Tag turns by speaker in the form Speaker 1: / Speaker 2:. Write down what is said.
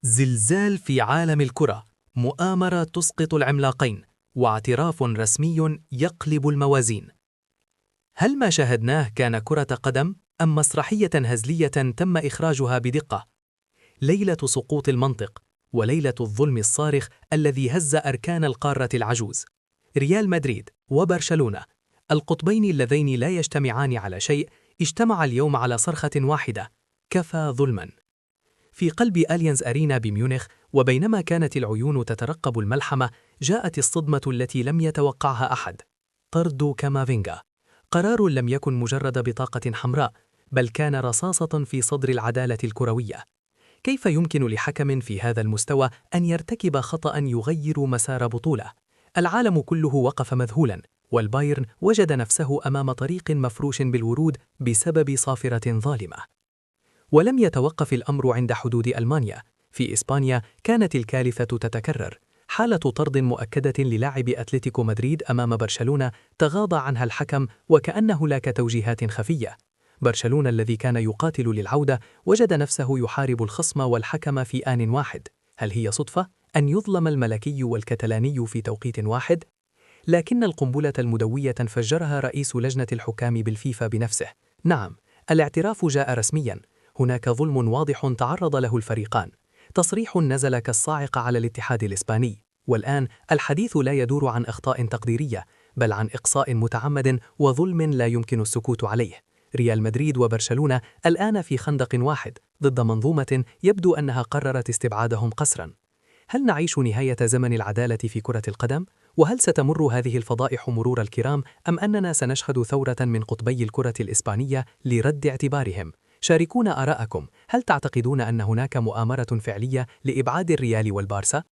Speaker 1: زلزال في عالم الكرة، مؤامرة تسقط العملاقين، واعتراف رسمي يقلب الموازين. هل ما شاهدناه كان كرة قدم أم مسرحية هزلية تم إخراجها بدقة؟ ليلة سقوط المنطق، وليلة الظلم الصارخ الذي هز أركان القارة العجوز. ريال مدريد وبرشلونة، القطبين اللذين لا يجتمعان على شيء، اجتمعا اليوم على صرخة واحدة: كفى ظلما. في قلب أليانز أرينا بميونخ، وبينما كانت العيون تترقب الملحمة، جاءت الصدمة التي لم يتوقعها أحد: طرد كامافينغا. قرار لم يكن مجرد بطاقة حمراء، بل كان رصاصة في صدر العدالة الكروية. كيف يمكن لحكم في هذا المستوى أن يرتكب خطأ يغير مسار بطولة؟ العالم كله وقف مذهولا، والبايرن وجد نفسه أمام طريق مفروش بالورود بسبب صافرة ظالمة. ولم يتوقف الأمر عند حدود ألمانيا. في إسبانيا كانت الكارثة تتكرر. حالة طرد مؤكدة للاعب أتلتيكو مدريد أمام برشلونة تغاضى عنها الحكم وكأن هناك توجيهات خفية. برشلونة الذي كان يقاتل للعودة وجد نفسه يحارب الخصم والحكم في آن واحد. هل هي صدفة أن يظلم الملكي والكتلاني في توقيت واحد؟ لكن القنبلة المدوية فجرها رئيس لجنة الحكام بالفيفا بنفسه. نعم، الاعتراف جاء رسميا. هناك ظلم واضح تعرض له الفريقان. تصريح نزل كالصاعقة على الاتحاد الإسباني. والآن الحديث لا يدور عن أخطاء تقديرية، بل عن إقصاء متعمد وظلم لا يمكن السكوت عليه. ريال مدريد وبرشلونة الآن في خندق واحد ضد منظومة يبدو أنها قررت استبعادهم قسرا. هل نعيش نهاية زمن العدالة في كرة القدم؟ وهل ستمر هذه الفضائح مرور الكرام، أم أننا سنشهد ثورة من قطبي الكرة الإسبانية لرد اعتبارهم؟ شاركونا آراءكم. هل تعتقدون أن هناك مؤامرة فعلية لإبعاد الريال والبارسا؟